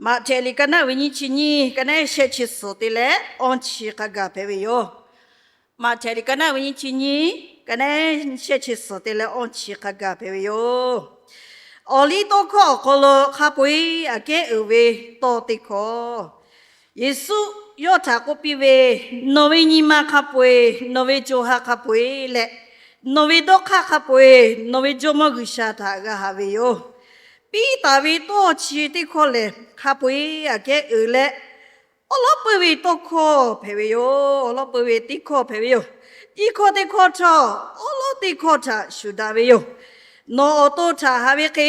Maꞈhtehˍ liꞈ ka naˆ ve nyiˇ chi nyiˇ, ka naˆ shehˆ chi suhˍ te leh awˇ chi hk'a gaˬ hpehꞈ ve yoˬ. Maꞈhtehˍ liꞈ ka naˆ ve nyiˇ chi nyiˇ, ka naˆ shehˆ chi suhˍ te leh awˇ chi hk'a gaˬ hpehꞈ ve yoˬ. Awˬ liˇ tawˇ hkawˇ awˬ hk'aw lo hk'a peu-eˬ aꞈ kehˉ uiˍ ve tawˇ teˇ hkawˇ, Yeˍsuˆ yawˇ htaꞈ k'oˆ piˇ ve, Nawˬ ve nyi ma hk'a peu-eˬ, nawˬ ve co ha hk'a peu-eˬ leh nawˬ ve dawˇ hk'aˇ hk'a peu-eˬ nawˬ ve Jawˇmawˇ G'uiˬsha htaꞈ g'a haꞈ ve yoˬ. Piˇ taˍ ve tawˇ chi teˇ hkawˇ lehˬ, hk'a peu-eˬ aꞈ kehˉ uiˍ leh, awˉ lawˉ peu ve tawˇ hkawˇ hpehꞈ ve yoˬ. Awˉ lawˉ peu ve teˇ hkawˇ hpehꞈ ve yoˬ. Iˉ hkawˇ teˇ hkawˇ htawˇ, awˉ lawˉ teˇ hkawˇ htaꞈ shuˍ daꞈ ve yoˬ. Nawˬ awˬ to htaꞈ haꞈ ve hk'e,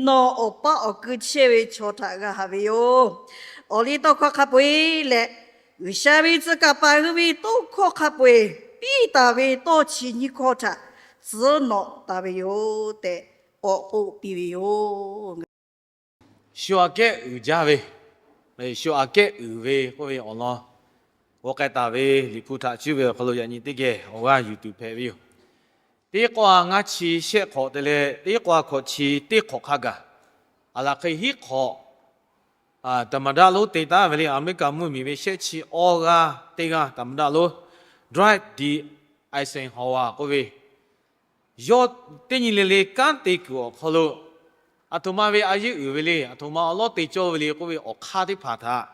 nawˬ awˬ paˇ awˬ ku chehˇ ve chaw htaꞈ g'a haꞈ ve yoˬ. Awˬ liˇ tawˇ hkawˇ hk'a peu-eˬ leh, G'uiˬsha ve tcuh kaˍ paˍ hui ve tawˇ hkawˇ hk'a peu-eˬ, piˇ taˍ ve tawˇ chi nyiˇ hkawˇ htaꞈ tcuhˉ nawꞈ taˍ ve yoˬ tehꞈ k'awꞈ k'oˆ piˇ ve yoˬ. Shu aꞈ kehˉ uiˍ jaˇ ve, shu aꞈ kehˉ uiˍ ve k'oˆ ve awˬ lawn g'aw k'ai taˍ ve Liꞈ hpu htaꞈ cuˇ ve awˬ hk'aw lo yaꞈ nyi teˇ geh awˬ g'aˇ yuˬ tuˬ hpehꞈ ve yoˬ. Teˇ k'awˇ ngaˇ chi shehˆ hk'awꞈ te leh teˇ k'awˇ hkawꞈ chi teˇ hk'awꞈ hk'a gaˬ, aˬ laˬ hk'e hiˉ hk'awꞈ သမ္မတ lonˉ te taˉ ve le, Aˍmeˍriˆkaꞈ mvuhˇmiˬ ve shehˆ chi awˇ g'aˇ teˇ g'aˇ သမ္မတ lonˉ Dwight D. Eisenhower k'oˆ ve, yawˇ teˇ nyi le le kanˉ te kuiˬ awˬ hk'aw lo, aˬ htoꞈ ma ve a yeˉ uiˍ ve le, aˬ htoꞈ ma awˉ lawˉ te cawˇ ve le k'oˆ ve awˬ hk'aˇ teˇ hpaˍ htaꞈ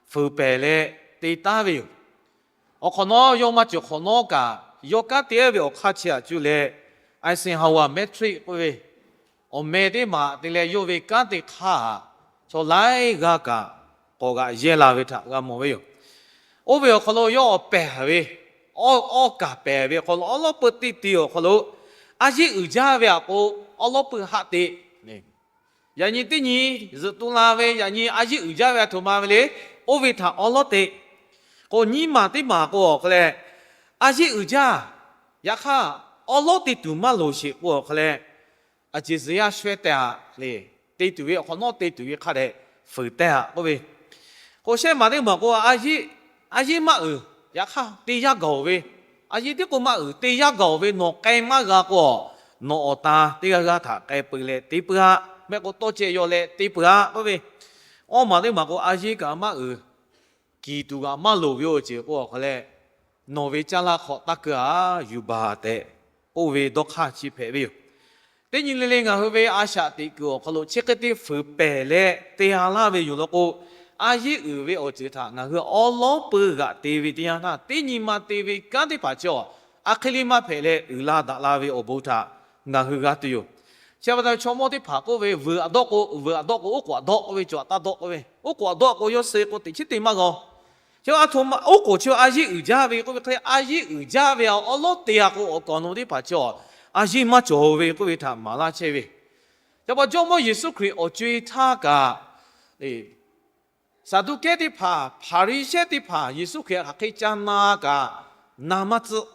fuiˍ pehˬ leh te taˉ ve yoˬ. Awˬ hk'awꞈ nawˉ yawˇ maˇ cawˬ hk'awꞈ nawˉ kaꞈ, yawˇ kanˉ te ve awˬ hk'aˇ chi aꞈ cuˇ leh, Eisenhower Metric k'oˆ ve awˬ meh teˇ maˬ te leh yawˇ ve kanˉ te hk'aˇ htaꞈ chaw laiˉ g'aˇ kaꞈ k'awꞈ g'aꞈ yehˇ la ve htaꞈ g'a mawˬ ve yoˬ. Oˇ ve awˬ hk'aw lo yawˇ awˬ pehˬ ve, awˇ kaˬ pehˬ ve awˬ hk'aw lo awˉ lawˉ peu teˇ te awˬ hk'aw lo, a yeˉ uiˍ jaˇ ve aꞈ k'o, awˉ lawˉ peu haˆ te. Yaꞈ nyi teˇ nyi zuhꞈ tu la ve yaꞈ nyi a yeˉ uiˍ jaˇ ve aˬ htoꞈ ma ve le, oˇ ve htaꞈ awˉ lawˉ te. K'o nyiˇ maˬ teˇ maˬ k'o awˬ hk'aw leh, a yeˉ uiˍ jaˇ, yaꞈ hk'aˇ awˉ lawˉ te tuˬ maˇ loˍ sheˍ k'o awˬ hk'aw leh, aˬ ceˬ zuhꞈ yaˇ shawehˇ teh aꞈ le, te tuˬ ve awˬ hk'awꞈ nawˉ te tuˬ ve hk'a dehꞈ fuiˍ teh aꞈ k'oˆ ve, k'o shehˆ maˬ teˇ maˬ k'o a yeˉ maˇ uiˍ, yaꞈ hk'aˇ te yaˇ gaˬ-oˬ ve, a yeˉ tiˉ k'o maˇ uiˍ te yaˇ gaˬ-oˬ ve nawˬ k'ai maˇ g'a k'o, nawˬ awˬ ta teˇ g'aˇ g'aˇ htaꞈ k'ai peu leh te peuˬ-aꞈ, mehˆ k'o tawˇ ceh yaw leh te peuˬ-aꞈ k'oˆ ve, awˇ maˬ teˇ maˬ k'o a yeˉ kaꞈ maˇ uiˍ, kiˬ tuˬ g'aꞈ maˇ loˍ ve awˬ ceuˬ k'o awˬ hk'aw leh, nawˬ ve caˇ laˇ hk'awꞈ taˇ keu-a, yuˬ baˬ tehꞈ k'oˆ ve dawˇ hk'aˇ chi hpehꞈ ve yoˬ. Teˇ nyi le le ngaˬ hui ve a shaꞈ teꞈ kuiˬ awˬ hk'aw lo chi hk'e te fuiˍ pehˬ leh te-a laˇ ve yoˬ law k'o, a yeˉ uiˍ ve awˬ ceuˬ htaꞈ ngaˬ hui awˉ lawˉ peu g'aꞈ te ve teˇ yanˇ htaˇ, teˇ nyi ma te ve kanˉ teˇ hpaˍ chi awˬ, a hk'e le maˇ hpehꞈ leh uiˍ la daꞈ la ve awˬ bon htaꞈ ngaˬ hui g'a tuˬ yoˬ. Chi pa taw chaw mawˇ teˇ hpaˍ k'oˆ ve, vuiˬ aꞈ dawˆ k'o, vuiˬ aꞈ dawˆ k'o, oˉ k'oˍ aꞈ dawˆ k'oˆ ve, cawˬ aꞈ taˇ dawˆ k'oˆ ve, oˉ k'oˍ aꞈ dawˆ k'o yawˇ suh k'o teꞈ chiˉ te maˇ g'a. Chi a htoꞈ ma oˉ k'oˍ chi a yeˉ uiˍ jaˇ ve k'oˆ ve hk'e le, a yeˉ uiˍ jaˇ ve awˉ lawˉ te-a k'o awˬ kaˍ awˬ nu teˇ hpaˍ chi a yeˉ maˇ cawˬ ve k'oˆ ve htaꞈ maˍ laˇ chehˇ ve. Chi pa Jawˇmawˇ Yeˍsuˆ Hkriꞈ awˬ co-e htaˇ kaꞈ, Saˍduˆkehˇ teˇ hpaˍ, Hpaˍriˍsehˇ teˇ hpaˍ Yeˍsuˆ Hkriꞈ htaꞈ hk'aˬ hk'e ca na kaꞈ, na maˇ tcuhˆ.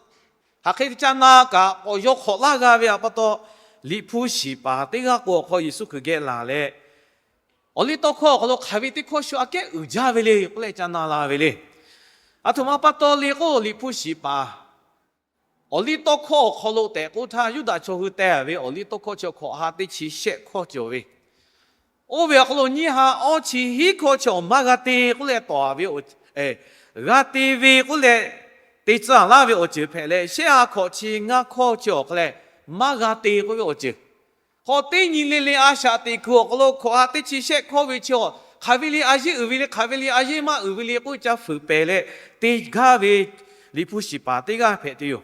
Hk'aˬ hk'e ca na kaꞈ k'awꞈ yaw hk'awꞈ laˇ g'a ve aꞈ pa taw, Liꞈ hpu shiˍ paˍ teˇ g'aˇ k'o awˬ hk'aw Yeˍsuˆ Hkriꞈ geh laˬ leh, awˬliˇtawˇhkawˇ awˬ hk'aw lo hk'aˬ ve teˇ hkawˇ shu aꞈ kehˉ uiˍ jaˇ ve le k'oˆ leh ca na la ve le. Aˬ htoꞈ ma pa taw le k'o, Liꞈ hpu shiˍ paˍ awˬliˇtawˇhkawˇ awˬ hk'aw lo tehꞈ k'oˆ htaˇ, Yuˇdaꞈ chaw hui teh ve awˬliˇtawˇhkawˇ chi hkawꞈ ha teˇ chi shehˆ hkawˇ cawˬ ve, oˇ ve awˬ hk'aw lo nyiˇ ha awˇ chi hiˉ hkawˇ chi awˬ maˇ g'a te k'oˆ leh tawˍ ve, g'a te ve k'oˆ leh te tcuh laˇ ve awˬ ceuˬ hpehꞈ leh, shehˆ ha hkawꞈ chi ngaˇ hkawˇ chi awˬ hk'aw leh maˇ g'a te k'oˆ ve awˬ ceuˬ. Hk'aw teˇ nyi le le a shaꞈ teꞈ kuiˬ awˬ hk'aw lo hkawꞈ ha teˇ chi shehˆ hkawˇ ve chi awˬ, hk'aˬ ve le a yeˉ uiˍ ve le, hk'aˬ ve le a yeˉ maˇ uiˍ ve le k'oˆ ve ca fuiˍ pehˬ leh te gaˇ ve Liꞈ hpu shiˍ paˍ teˇ g'aˇ hpehꞈ tuˬ yoˬ.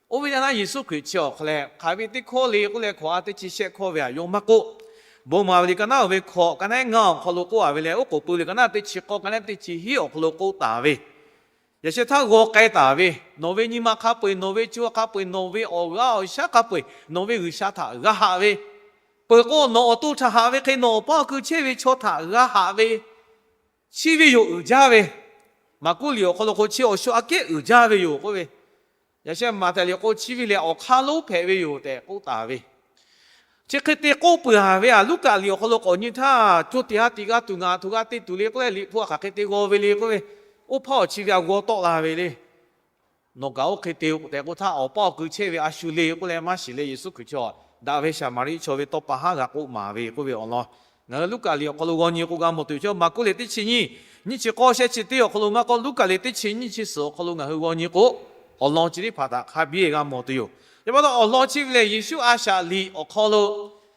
Oˇ ve yaꞈ hk'aˇ Yeˍsuˆ Hkriꞈ chi awˬ hk'aw leh hk'aˬ ve teˇ hkawˇ le k'oˆ leh hkawꞈ ha teˇ chi shehˆ hkawˇ ve aꞈ yawˇ maˇ k'oˆ. Bon maˍ ve liꞈ ka naˉ oˇ ve hkawꞈ ka naˉ ngaˇ awˬ hk'aw lo k'oˆ-a ve leh, oˉ k'oˍ pui liꞈ ka naˉ teˇ chi k'awˇ ka naˉ teˇ chi hiˉ awˬ hk'aw lo k'oˆ taˍ ve, yaꞈ sheh htaˇ g'aw k'ai taˍ ve, nawˬ ve nyi ma hk'a peu-eˬ, nawˬ ve co hk'a peu-eˬ, nawˬ ve awˬ g'aˇ awˬ shaˉ hk'a peu-eˬ nawˬ ve G'uiˬsha htaꞈ g'a haꞈ ve, peuˬ k'o nawˬ awˬ to htaꞈ haꞈ ve hk'e nawˬ awˬ paˇ awˬ ku chehˇ ve chaw htaꞈ g'a haꞈ ve, chi ve yoˬ uiˍ jaˇ ve. Maˍkuˆ liꞈ awˬ hk'aw lo k'o chi awˬ shu aꞈ kehˉ uiˍ jaˇ ve yoˬ k'oˆ ve, yaꞈ sheh Maꞈhtehˍ liꞈ k'o chi ve lehˬ awˬ hk'aˇ lonˉ hpehꞈ ve yoˬ tehꞈ k'oˆ taˍ ve. Chi hk'e te k'oˆ peuˬ-a ve aꞈ, Luˉkaꞈ liꞈ awˬ hk'aw lo k'awꞈ nyi htaˇ, co tiꞈ ha tiꞈ g'a tuˬ ngaˬ htoꞈ g'a te tuˬ le k'oˆ leh, Liꞈ hpu hk'aˬ hk'e te g'aw ve le k'oˆ ve, oˇ hpaˇ awˬ chi ve aꞈ g'aw tawˆ la ve le. Nawˬ kaꞈ oˇ hk'e te tehꞈ k'oˆ htaˇ, awˬ paˇ awˬ ku chehˇ ve a shu le k'oˆ leh maˇ shiˍ leh, Yeˍsuˆ Hkriꞈ chi daꞈ ve Saˍmaˍriˆ chaw ve tawˇ pa haˉ g'a k'oˆ maˍ ve k'oˆ ve awˬ lawn Ngaˬ hui Luˉkaꞈ liꞈ awˬ hk'aw lo g'aw nyi k'o g'a mawˬ tuˬ yoˬ. Maˍkuˆ liꞈ teˇ chi nyiˇ, nyiˇ chi k'awˇ shehˆ chi teˇ awˬ hk'aw lo maˇ k'oˆ, Luˉkaꞈ liꞈ teˇ chi nyiˇ chi suhˍ awˬ hk'aw lo ngaˬ hui g'aw nyi k'o, awˬ lawn chi teˇ hpaˍ htaꞈ hk'a biˇ g'a mawˬ tuˬ yoˬ. Yaꞈ pa taw awˬ lawn chi ve lehˬ, Yeˍsuˆ a shaꞈ liꞈ awˬ hk'aw lo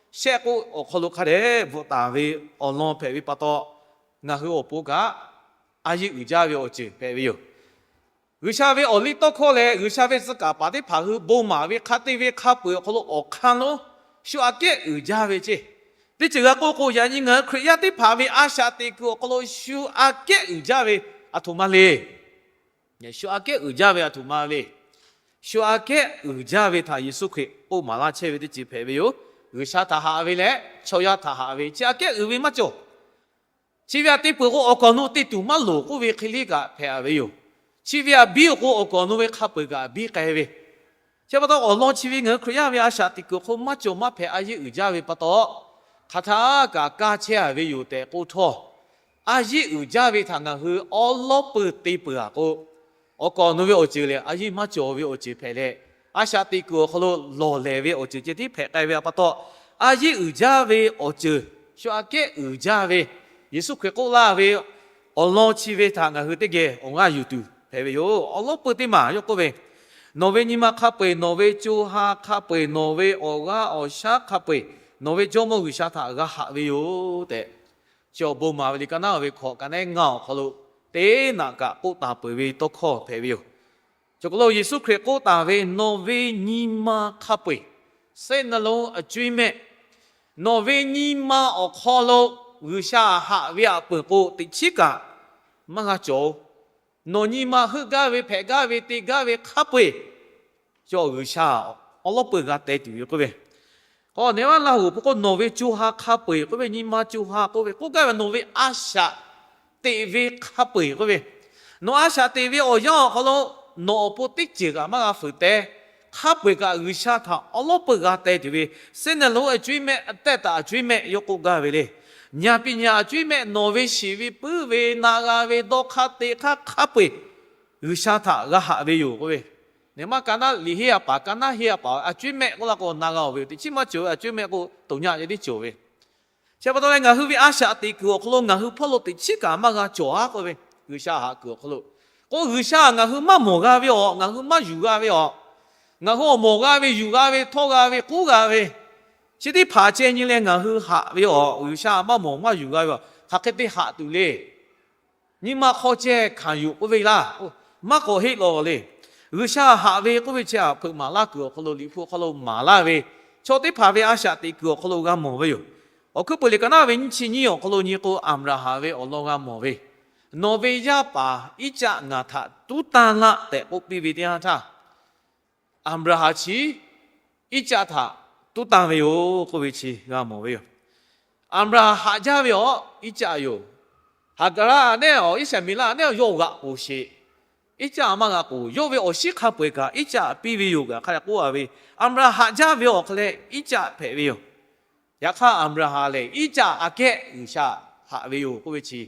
shehˆ k'oˆ awˬ hk'aw lo hk'a dehꞈ bvuhꞈ taˍ ve awˬ lawn hpehꞈ ve pa taw, ngaˬ hui awˬ pon kaꞈ a yeˇ uiˍ jaˇ ve awˬ ceuˬ hpehꞈ ve yoˬ. G'uiˬsha ve awˬliˇtawˇhkawˇ leh G'uiˬsha ve tcuh kaˍ paˍ teˇ hpaˍ hui bon maˍ ve hk'a te ve hk'a peu-eˬ awˬ hk'aw lo awˬ hk'aˇ lonˉ shu aꞈ kehˉ uiˍ jaˇ ve ceˇ. Teˇ ceuˬ g'a k'oˆ k'o, yaꞈ nyi ngaˬ hui Hkriꞈ yaˇ teˇ hpaˍ ve a shaꞈ teꞈ kuiˬ awˬ hk'aw lo shu aꞈ kehˉ uiˍ jaˇ ve aˬ htoꞈ ma le. Shu aꞈ kehˉ uiˍ jaˇ ve aˬ htoꞈ ma le. Shu aꞈ kehˉ uiˍ jaˇ ve htaꞈ Yeˍsuˆ Hkriꞈ k'oˆ maˍ laˇ chehˇ ve teˇ ceuˬ hpehꞈ ve yoˬ. G'uiˬsha htaꞈ haꞈ ve leh chaw yaˇ htaꞈ haꞈ ve chi aꞈ kehˉ uiˍ ve maˇ cawˬ. Chi ve aꞈ te peuˬ k'o, awˬ kawˬ nu te tuˬ maˇ loˍ k'oˆ ve hk'e liˇ kaꞈ hpehꞈ ve yoˬ. Chi ve aꞈ biˇ awˬ k'o, awˬ kawˬ nu ve hk'a peu-eˬ kaꞈ biˇ k'ai ve. Chi pa taw awˬ lawn chi ve ngaˬ hui Hkriꞈ yaˇ ve a shaꞈ teꞈ kuiˬ awˬ hk'aw lo maˇ cawˬ maˇ hpehꞈ a yeˇ uiˍ jaˇ ve pa taw, hk'aˬ htaˇ kaꞈ kaˇ chehˇ a ve yoˬ tehꞈ k'oˆ htawˇ, a yeˇ uiˍ jaˇ ve htaꞈ ngaˬ hui awˉ lawˉ peuˬ te peuˬ a k'o, awˬ kawˬ nu ve awˬ ceuˬ lehˬ a yeˇ maˇ cawˬ ve awˬ ceuˬ hpehꞈ leh, a shaꞈ teꞈ kuiˬ awˬ hk'aw lo lawˬ lehˬ ve awˬ ceuˬ ceh tiˉ hpehꞈ k'ai ve pa taw, a yeˇ uiˍ jaˇ ve awˬ ceuˬ, shu aꞈ kehˉ uiˍ jaˇ ve, Yeˍsuˆ Hkriꞈ k'oˆ laˇ ve awˬ lawn chi ve htaꞈ ngaˬ hui teˇ geh awˬ g'aˇ yuˬ tuˬ hpehꞈ ve yoˬ. Awˉ lawˉ peuˬ teˇ maˬ yawˇ k'oˆ ve, Nawˬ ve nyi ma hk'a peu-eˬ, nawˬ ve co ha hk'a peu-eˬ, nawˬ ve awˬ g'aˇ awˬ shaˉ hk'a peu-eˬ, nawˬ ve Jawˇmawˇ G'uiˬsha htaꞈ g'a haꞈ ve yoˬ tehꞈ, chi awˬ bon maˍ ve liꞈ ka naˉ ve hkawꞈ ka naˉ ngaˇ awˬ hk'aw lo teˇ naꞈ kaꞈ k'oˆ taˍ peuˬ ve tawˇ hkawˇ hpehꞈ ve yoˬ. Chi hk'aw lo Yeˍsuˆ Hkriꞈ k'oˆ taˍ ve, Nawˬ ve nyi ma hk'a peu-eˬ, စိတ်နှလုံး အကြွင်းမဲ့, nawˬ ve nyi ma awˬ hk'aw lo G'uiˬsha haꞈ ve aꞈ peuˬ k'o, teꞈ chiˉ kaꞈ maˇ g'a cawˬ-oˬ. Nawˬ nyi ma heuˆ gaˇ ve, hpehꞈ gaˇ ve, te gaˇ ve hk'a peu-eˬ, G'uiˬsha awˉ lawˉ peuˬ g'a teh tuˬ ve k'oˆ ve, k'o, neˇ maˇ Laˇ huˍ pon k'o, nawˬ ve co ha hk'a peu-eˬ k'oˆ ve, nyi ma co ha k'oˆ ve, k'oˆ gaˇ ve nawˬ ve a shaꞈ teꞈ ve hk'a peu-eˬ k'oˆ ve, nawˬ a shaꞈ teꞈ ve awˬ yanˇ awˬ hk'aw lo nawˬ awˬ pon teˇ ceuˬ kaꞈ maˇ g'a fuiˍ teh. Hk'a peu-eˬ kaꞈ G'uiˬsha htaꞈ awˉ lawˉ peuˬ g'a teh tuˬ ve, စိတ်နှလုံး အကြွင်းမဲ့, အသက်တာ အကြွင်းမဲ့ yawˇ k'oˆ gaˇ ve le. ညာပညာ အကြွင်းမဲ့, nawˬ ve shiˍ ve puiˉ ve na g'a ve dawˇ hk'aˇ te hk'aˇ hk'a peu-eˬ G'uiˬsha htaꞈ g'a haꞈ ve yoˬ k'oˆ ve, neˇ maˇ ka naˉ liꞈ henˇ a paˍ, ka naˉ henˇ a paˍ, အကြွင်းမဲ့ k'oˆ laˇ k'o na g'a-oˬ ve yoˬ. Teꞈ chiˉ maˇ cawˬ ve, အကြွင်းမဲ့ k'o toꞈ nyaˇ ceh tiˉ cawˬ ve. Chi pa taw leh ngaˬ hui ve a shaꞈ teꞈ kuiˬ awˬ hk'aw lo ngaˬ hui hpawˇ lo teꞈ chiˉ kaꞈ maˇ g'a cawˬ-a k'oˆ ve, G'uiˬsha haꞈ kuiˬ awˬ hk'aw lo k'o, G'uiˬsha ngaˬ hui maˇ mawˬ g'a ve awˬ, ngaˬ hui maˇ yuˬ g'a ve awˬ, ngaˬ hui awˬ mawˬ g'a ve, yuˬ g'a ve, htawˇ g'a ve, k'oˆ g'a ve, chi teˇ hpaˍ ceh nyi leh ngaˬ hui haꞈ ve awˬ, G'uiˬsha maˇ mawˬ maˇ yuˬ g'a ve awˬ, hk'aˬ hk'e te haꞈ tuˬ le. Nyi ma hk'aw ceh hkanˍ yuˬ k'oˆ ve laˇ. Maˇ k'awꞈ heˆ law le. G'uiˬsha haꞈ ve k'oˆ ve chi htaꞈ hpeuꞈ maˍ laˇ kuiˬ awˬ hk'aw lo, Liꞈ hpu awˬ hk'aw lo maˍ laˇ ve, chaw teˇ hpaˍ ve a shaꞈ teꞈ kuiˬ awˬ hk'aw lo g'a mawˬ ve yoˬ. Awˬ hkuiˉ peuˬ liꞈ ka naˉ ve nyiˇ chi nyiˇ awˬ hk'aw lo nyi k'o, Aˍbraˍhanˍ ve awˬ lawn g'a mawˬ ve, Nawˬ ve yaˇ paˍ Iˉcaˆ ngaˬ htaꞈ tuˉ tanˇ laˆ tehꞈ k'oˆ piˇ ve teˇ yanˇ htaˇ, Aˍbraˍhanˍ chi Iˉcaˆ htaꞈ tuˉ tanˇ ve yoˬ k'oˆ ve chi g'a mawˬ ve yoˬ. Aˍbraˍhanˍ haꞈ jaˇ ve awˬ Iˉcaˆ yoˬ. Haˍgaˍraˆ nehˇ awˬ Iˉsaˍmeˍlaˆ nehˇ yawˇ g'aꞈ k'oˍ sheˍ. Iˉcaˆ maˇ g'a k'oˍ, yawˇ ve awˬ shinˉ hk'a peu-eˬ kaꞈ Iˉcaˆ piˇ ve yoˬ kaꞈ hk'a dehꞈ k'oˆ a ve, Aˍbraˍhanˍ haꞈ jaˇ ve awˬ hk'aw leh Iˉcaˆ hpehꞈ ve yoˬ. Yaꞈ hk'aˇ Aˍbraˍhanˍ lehˬ Iˉcaˆ aꞈ kehˉ G'uiˬsha haꞈ ve yoˬ k'oˆ ve chi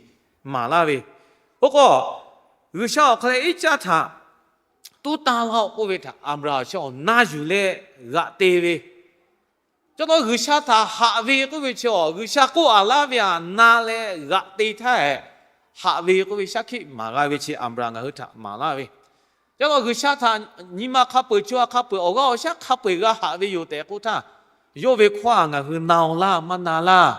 maˍ laˇ ve. Oˇ k'o, G'uiˬsha awˬ hk'aw leh Iˉcaˆ htaꞈ tuˉ tanˇ laˇ-oˆ k'oˆ ve htaꞈ Aˍbraˍhanˍ chi awˬ na yuˬ leh g'aꞈ te ve. Cawˇ nawˉ G'uiˬsha htaꞈ haꞈ ve k'oˆ ve chi awˬ, G'uiˬsha k'oˆ a laˇ ve aꞈ na leh g'aꞈ te htaˇ, haꞈ ve k'oˆ ve shaˉ hkiˆ maˍ g'a ve chi Aˍbraˍhanˍ ngaˬ hui htaꞈ maˍ laˇ ve. Cawˇ nawˉ G'uiˬsha htaꞈ nyi ma hk'a peu-eˬ, co ha hk'a peu-eˬ, awˬ g'aˇ awˬ shaˉ hk'a peu-eˬ g'a haꞈ ve yoˬ tehꞈ k'oˆ htaˇ, yawˇ ve hkawˇ htaꞈ ngaˬ hui na-oˬ laˇ maˇ na laˇ.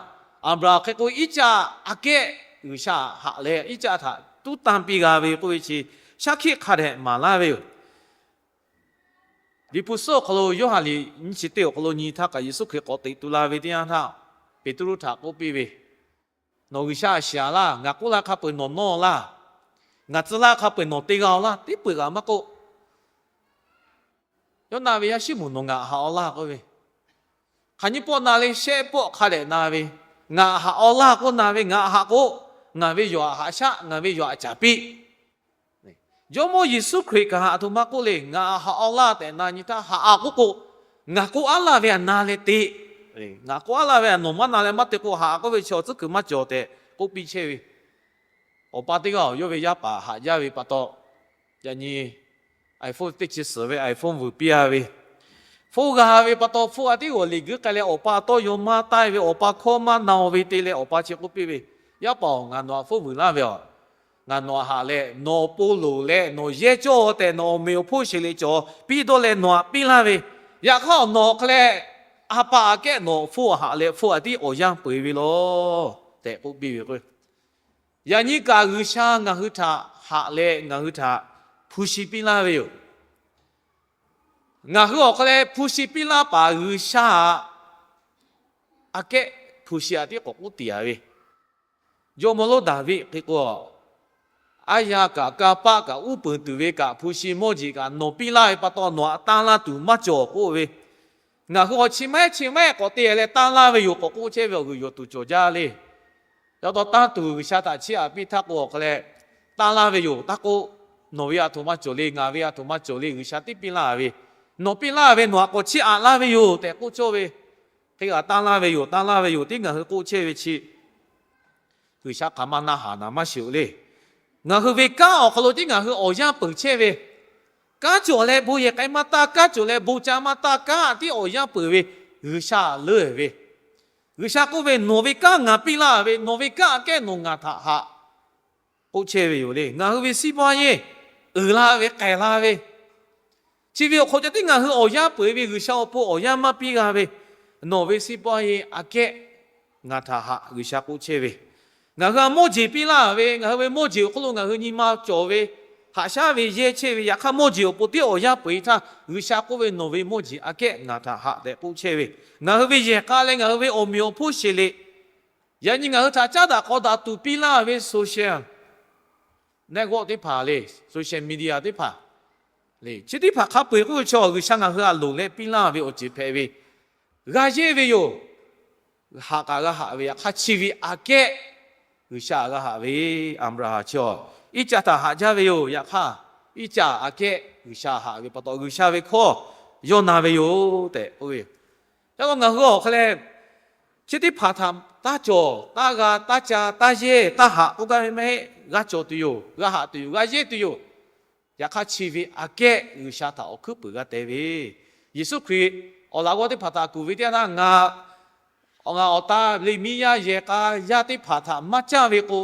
Aˍbraˍhanˍ hk'e k'o Iˉcaˆ aꞈ kehˉ G'uiˬsha haꞈ leh Iˉcaˆ htaꞈ tuˉ tanˇ piˇ g'a ve k'oˆ ve chi shaˉ hkiˆ hk'a dehꞈ maˍ laˇ ve yoˬ. Liꞈ hpu suhˉ awˬ hk'aw lo Yoˇhanˬ liꞈ nyiˇ chi teˇ awˬ hk'aw lo nyi htaˇ kaꞈ Yeˍsuˆ Hkriꞈ k'awꞈ teꞈ tu la ve teˇ yanˇ htaˇ, Peˍtruˆ htaꞈ k'oˆ piˇ ve, Nawˬ G'uiˬsha shiˍ a laˇ. Ngaˬ k'oˆ laˇ hk'a peu-eˬ nawˬ nawˇ laˇ. Ngaˬ tcuh laˇ hk'a peu-eˬ nawˬ te g'a-oˬ laˇ. Teˇ peu-eˬ kaꞈ maˇ k'oˆ. Yoˇnaˆ ve yaˇ Siˉmonˍ, nawˬ ngaˬ haꞈ-aw laˇ k'oˆ ve, hk'aˬ nyiˇ pawˆ na le, shehˆ pawˆ hk'a dehꞈ na ve, ngaˬ haꞈ-aw laˇ k'oˆ na ve, ngaˬ haꞈ k'o, ngaˬ ve yawˬ htaꞈ haꞈ shaˆ, ngaˬ ve yawˬ htaꞈ caˍ piˇ. Jawˇmawˇ Yeˍsuˆ Hkriꞈ kaꞈ haꞈ htoꞈ ma k'oˆ le, ngaˬ haꞈ-aw laˇ tehꞈ na nyi htaˇ, haꞈ-a k'oˆ k'o, ngaˬ k'oˆ aˉ laˇ ve htaꞈ na leh te. Ngaˬ k'oˆ aˉ laˇ ve htaꞈ nawˬ maˇ na leh maˇ te k'o, haꞈ-a k'oˆ ve chi awˬ tcuhˉ kuiˬ maˇ cawˬ tehꞈ k'oˆ piˇ chehˇ ve. Awˬ pa teˇ g'aˇ-oˬ, yawˇ ve yaˇ paˍ haꞈ jaˇ ve pa taw, yaꞈ nyi iPhone teˇ chi suhˍ ve iPhone vuiˬ piˇ-a ve, hpfuhˇ g'a ve pa taw, hpfuhˇ a tiˉ g'awˬ liꞈ guiˇ k'ai leh, awˬ pa tawˇ yaw maˇ taˇ ve, awˬ pa hkawˇ maˇ na-o ve te leh, awˬ pa chi k'oˆ piˇ ve, Yaˇ paˍ-oˬ, ngaˬ nawˬ htaꞈ hpfuhˇ vuiˬ laˇ ve aˬ. Ngaˬ nawˬ htaꞈ haꞈ leh, nawˬ awˬ pon loˍ leh nawˬ yehˇ cawˇ tehꞈ, nawˬ awˬ meꞈ awˬ hponˇ sheˍ leh cawˬ piˇ dawˇ leh nawˬ htaꞈ piˇ laˇ ve, yaꞈ hk'aˇ nawˬ hk'aw leh a pa aꞈ kehˉ nawˬ hpfuhˇ haꞈ leh hpfuhˇ a tiˉ awˬ yanˇ peu eˬ ve lawˬ tehꞈ k'oˆ piˇ ve k'o, yaꞈ nyi kaꞈ G'uiˬsha ngaˬ hui htaꞈ haꞈ leh ngaˬ hui htaꞈ hpu shi piˇ laˇ ve yoˬ. Ngaˬ hui awˬ hk'aw leh hpu shi piˇ laˇ paˍ G'uiˬsha aꞈ, aꞈ kehˉ hpu shi a tiˉ k'awꞈ k'oˆ tiˍ a ve, jawˇmawˇ lonˉ Daˍviˆ hk'e k'o, aˉ yanˇ kaꞈ kanˇ paˆ kaꞈ uˉ peunˍ tuˬ ve kaꞈ hpu shi mawˇ jeˬ kaꞈ nawˬ piˇ laˇ ve pa taw, nawˬ htaꞈ tanˇ laˇ tuˬ maˇ cawˬ k'oˆ ve, ngaˬ hui awˬ chi maˇ heˆ chi maˇ heˆ k'awꞈ te leh tanˇ laˇ ve yoˬ k'awꞈ k'oˆ chehˇ ve awˬ g'uiˬ yoˬ tuˬ cawˬ jaˇ le. Yaꞈ taw tanˇ tuˬ G'uiˬsha htaꞈ chiˇ aꞈ piˇ htaˇ k'o awˬ hk'aw leh, tanˇ laˇ ve yoˬ. Htaˇ k'o, nawˬ ve a htoꞈ ma cawˬ le, ngaˬ ve a htoꞈ ma cawˬ le, G'uiˬsha tiˉ piˇ laˇ ve, nawˬ piˇ laˇ ve nawˬ htaꞈ k'awꞈ chiˇ aꞈ laˇ ve yoˬ tehꞈ k'oˆ cawˇ ve, hk'e kaꞈ tanˇ laˇ ve yoˬ, tanˇ laˇ ve yoˬ tiˉ ngaˬ hui k'oˆ chehˇ ve chi G'uiˬsha hk'aˬ ma na haˍ naˍ maˇ shiˍ-oˬ le. Ngaˬ hui ve kanˉ awˬ hk'aw lo tiˉ ngaˬ hui awˬ yanˇ peuˬ chehˇ ve, kanˉ cawˬ leh bon yehˬ k'ai maˇ taˇ, kanˉ cawˬ leh bon ca maˇ taˇ, kanˉ tiˉ awˬ yanˇ peuˬ ve, G'uiˬsha leuˉ ve, G'uiˬsha k'oˆ ve, Nawˬ ve kanˉ ngaˬ piˇ laˇ ve, nawˬ ve kanˉ aꞈ kehˉ nawˬ ngaˬ htaꞈ haꞈ k'oˆ chehˇ ve yoˬ le. Ngaˬ hui ve siˉ baˆ yeˇ uiˍ la ve k'ehˬ la ve, chi ve awˬ hk'aw ca tiˉ ngaˬ hui awˬ yanˇ peuˬ ve, G'uiˬsha awˬ pon awˬ yanˇ maˇ piˇ g'a ve, Nawˬ ve siˉ baˆ yeˇ aꞈ kehˉ ngaˬ htaꞈ haꞈ, G'uiˬsha k'oˆ chehˇ ve. Ngaˬ hui a mawˇ jeˬ piˇ laˇ ve, ngaˬ hui ve mawˇ jeˬ awˬ hk'oˆ lo ngaˬ hui nyi ma cawˬ ve, haꞈ shaˉ ve yehˇ chehˇ ve, yaꞈ hk'aˇ mawˇ jeˬ awˬ pon tiˉ awˬ yanˇ peuˬ e htaˇ, G'uiˬsha k'oˆ ve, Nawˬ ve mawˇ jeˬ aꞈ kehˉ ngaˬ htaꞈ haꞈ tehꞈ k'oˆ chehˇ ve. Ngaˬ hui ve yehˬ k'a leh ngaˬ hui ve awˬ meꞈ awˬ hponˇ sheˍ le. Yaꞈ nyi ngaˬ hui htaꞈ caˉ daꞈ k'aw daꞈ tuˬ piˇ laˇ ve social network teˇ hpaˍ le, social media teˇ hpaˍ le, chi teˇ hpaˍ hk'a peu-eˬ k'oˆ ve chaw G'uiˬsha ngaˬ hui htaꞈ loˍ leh piˇ laˇ ve awˬ ceuˬ hpehꞈ ve, g'a yehˇ ve yoˬ. Haꞈ kaꞈ g'a haꞈ ve, yaꞈ hk'aˇ chi ve aꞈ kehˉ G'uiˬsha g'a haꞈ ve. Aˍbraˍhanˍ chi a, Iˉcaˆ htaꞈ haꞈ jaˇ ve yoˬ. Yaꞈ hk'aˇ Iˉcaˆ aꞈ kehˉ G'uiˬsha haꞈ ve pa taw, G'uiˬsha ve hkawˇ yawˇ na ve yoˬ tehꞈ k'oˆ ve. Yaꞈ hk'aˇ ngaˬ hui awˬ hk'aw leh chi teˇ hpaˍ htaꞈ taˇ cawˬ, taˇ g'a, taˇ ca, taˇ yehˇ, taˇ haꞈ k'oˆ gaˇ ve maˇ heˆ. G'a cawˬ tuˬ yoˬ, g'a haꞈ tuˬ yoˬ, g'a yehˇ tuˬ yoˬ. Yaꞈ hk'aˇ chi ve aꞈ kehˉ G'uiˬsha htaꞈ awˬ hkuiˉ puiˍ g'a te ve, Yeˍsuˆ Hkriꞈ awˬ laꞈ g'awˇ teˇ hpaˍ htaꞈ kuˬ ve teˇ yanˇ htaˇ, ngaˬ awˬ ngaˬ awˬ ta Leˍmiˇyaˇ yehˬ k'a yaˇ teˇ hpaˍ htaꞈ maˇ caˇ ve k'o,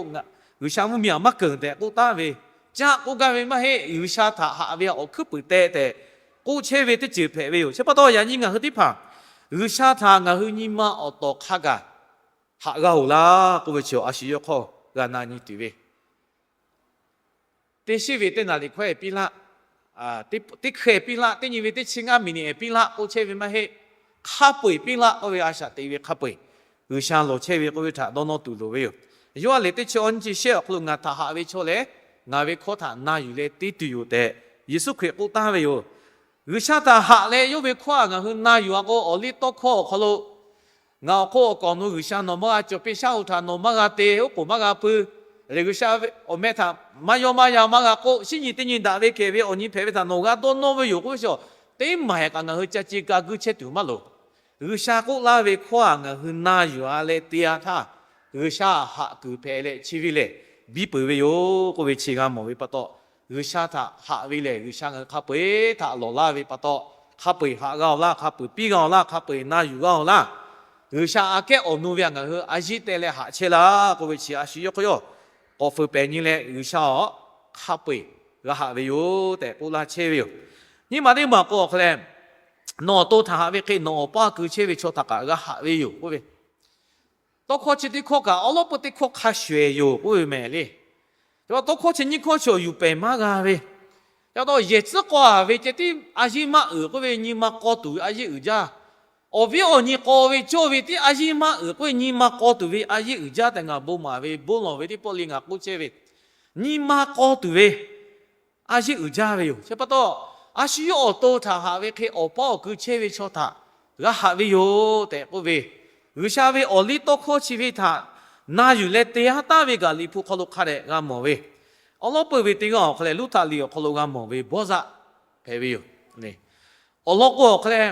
G'uiˬsha mvuhˇmiˬ htaꞈ maˇ keunˍ tehꞈ k'oˆ taˍ ve, caˇ k'oˆ gaˇ ve maˇ heˆ. G'uiˬsha htaꞈ haꞈ ve awˬ hkuiˉ puiˍ teh tehꞈ k'oˆ chehˇ ve teˇ ceuˬ hpehꞈ ve yoˬ. Chi pa taw yaꞈ nyi ngaˬ hui teˇ hpaˍ G'uiˬsha htaꞈ ngaˬ hui nyi ma awˬ tawˍ hk'a gaˬ haꞈ g'a-oˬ laˇ k'oˆ ve chi a shu yawˇ hk'awˇ g'a na nyi tuˬ ve, teˇ shiˉ ve teˇ naˍ riˍ hkawehˇ piˇ laˆ, teˇ hkeh piˇ laˆ, teˇ nyi ve teˇ chi ngaˇ miˬniꞈ piˇ laˆ k'oˆ chehˇ ve maˇ heˆ. Hk'a peu-eˬ piˇ laˆ k'oˆ ve a shaꞈ teꞈ ve hk'a peu-eˬ G'uiˬsha lawˬ chehˇ ve k'oˆ ve htaꞈ dawˇ nawˇ tuˬ loˍ ve yoˬ. Yawˇ a lehˬ teˇ chi awˇ nyiˇ chi shehˆ awˬ hk'aw lo ngaˬ htaꞈ haꞈ ve chaw lehˬ, ngaˬ ve hkawˇ htaꞈ na yuˬ leh te tuˬ yoˬ tehꞈ Yeˍsuˆ Hkriꞈ k'oˆ taˍ ve yoˬ. G'uiˬsha htaꞈ haꞈ leh yawˇ ve hkawˇ htaꞈ ngaˬ hui na yuˬ a k'o, awˬliˇtawˇhkawˇ awˬ hk'aw lo ngaˬ awˬ hk'oˆ awˬ kawꞈ nawˬ G'uiˬsha nawˬ maˇ g'a cawˬ, peˇ shaˉ hoꞈ htaꞈ nawˬ maˇ g'a te, oˉ k'oˍ maˇ g'a pui, lehˬ G'uiˬsha awˬ meh htaꞈ maˇ yawˇ maˇ yan maˇ g'a k'oˆ, shinˉ nyi teˇ nyi daꞈ ve kehˬ ve awˬ nyi hpehꞈ ve htaꞈ nawˬ g'a dawˇ nawˇ ve yoˬ k'oˆ ve chi, teˇ maˬ hehˍ kaꞈ ngaˬ hui ca ce ka guiˇ chehˇ tuˬ maˇ loˍ. G'uiˬsha k'oˆ laˇ ve hkawˇ htaꞈ ngaˬ hui na yuˬ a leh te a htaˇ, G'uiˬsha haꞈ kuiˬ hpehꞈ leh chi ve lehˬ biˇ peuˬ ve yoˬ k'oˆ ve chi g'a mawˬ ve pa taw, G'uiˬsha htaꞈ haꞈ ve lehˬ G'uiˬsha ngaˬ hui hk'a peu-eˬ htaꞈ lawˬ laˇ ve pa taw, hk'a peu-eˬ haꞈ g'a-oˬ laˇ, hk'a peu-eˬ piˇ g'a-oˬ laˇ, hk'a peu-eˬ na yuˬ g'a-oˬ laˇ. G'uiˬsha aꞈ kehˉ awˬ nu ve htaꞈ ngaˬ hui a yiˉ teh leh haꞈ chehˇ laˇ k'oˆ ve chi a shu yawˇ hk'aw yawˇ k'awꞈ feu pehˍ nyi leh G'uiˬsha aꞈ hk'a peu-eˬ g'a haꞈ ve yoˬ tehꞈ k'oˆ laˇ chehˇ ve yoˬ. Nyiˇ maˬ teˇ maˬ k'o awˬ hk'aw leh, nawˬ awˬ to htaꞈ haꞈ ve hk'e nawˬ awˬ paˇ keu chehˇ ve chaw htaꞈ kaꞈ g'a haꞈ ve yoˬ k'oˆ ve, tawˇ hkawˇ chi teˇ hkawˇ kaꞈ awˉ lawˉ peu teˇ hkawˇ hk'a shuˍ shuˍ yoˬ k'oˆ ve mehˍ le. Tawˇ hkawˇ chi nyiˇ hkawˇ chi awˬ yuˬ pehˍ maˇ g'a ve, yaꞈ taw yehˬ tcuhˉ k'aw a ve ceh tiˉ a yiˉ maˇ uiˍ k'oˆ ve nyi ma k'aw tuˬ ve a yiˉ uiˍ jaˇ. Awˬ viˉ awˬ nyi k'aw ve cawˇ ve tiˉ a yiˉ maˇ uiˍ k'oˆ ve nyi ma k'aw tuˬ ve a yiˉ uiˍ jaˇ tehꞈ ngaˬ bon maˍ ve bon lawˬ ve teˇ pawˆ le ngaˬ k'oˆ chehˇ ve, nyi ma k'aw tuˬ ve a yiˉ uiˍ jaˇ ve yoˬ. Chi pa taw, a shu yawˇ awˬ to htaꞈ haꞈ ve hk'e awˬ paˇ awˬ keu chehˇ ve chaw htaꞈ g'a haꞈ ve yoˬ tehꞈ k'oˆ ve, G'uiˬsha ve awˬliˇtawˇhkawˇ chi ve htaꞈ na yuˬ leh te haˉ taˍ ve gaˬ Liꞈ hpu hk'aw lo hk'a dehꞈ g'a mawˬ ve, awˉ lawˉ peu ve teˇ g'aˇ awˬ hk'aw leh Luˇtaꞈ liꞈ awˬ hk'aw lo g'a mawˬ ve bawˇ zaˆ hpehꞈ ve yoˬ. Awˬ lawn k'o awˬ hk'aw leh,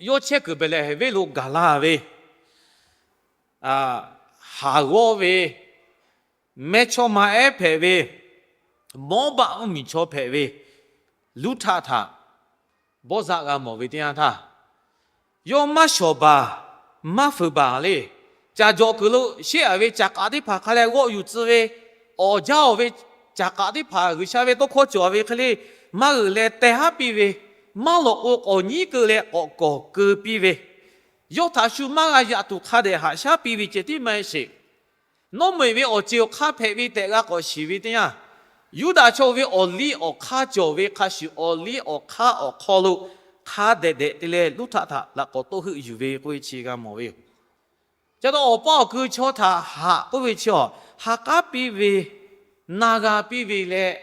yawˇ chehˇ kuiˬ Behˍlehˍhehnˍ venˇ lo gaˬ la ve, haˍ g'awˇ ve, mehˇchawˇma ehˉ hpehꞈ ve, Mawˇbaˆ mvuhˇmiˬ chaw hpehꞈ ve Luˇtaꞈ htaꞈ bawˇ zaˆ g'a mawˬ ve teˇ yanˇ htaˇ, yawˇ maˇ shawˍ baˬ, maˇ fuiˍ baˬ le. Caˬ jawꞈ kuiˬ lo sheˉ a ve caˬ k'aꞈ teˇ hpaˍ hk'a leh g'awˆ yuˬ tcuh ve, awˬ jaˇ awˬ ve caˬ k'aꞈ teˇ hpaˍ G'uiˬsha ve tawˇ hkawˇ cawˬ ve hk'e le, maˇ g'euꞈ leh teh haˉ piˇ ve, maˇ lawꞈ k'o k'awꞈ nyiˉ keu leh k'awꞈ kawˬ keu piˇ ve, yawˇ htaꞈ shu maˇ g'a yaꞈ tuˬ hk'a dehꞈ haꞈ shaˉ piˇ ve ceh tiˉ maˇ heˆ sheˍ. Nawˉ meuꞈ ve awˬ ceˬ awˬ hk'aˇ hpehꞈ ve tehꞈ g'a k'awꞈ shiˍ ve teˇ yanˇ, Yuˇdaꞈ chaw ve awˬ liˇ awˬ hk'aˇ cawˬ ve hk'a shuˍ, awˬ liˇ awˬ hk'aˇ awˬ hk'aw lo hk'a dehꞈ dehꞈ te leh luˇ htaˆ htaꞈ laꞈ k'awꞈ toˆ heuˆ yuˬ ve k'oˆ ve chi g'a mawˬ ve yoˬ. Ca taw awˬ paˇ awˬ kui chaw htaꞈ haꞈ k'oˆ ve chi awˬ, ha k'aˉ piˇ ve, na g'a piˇ ve leh,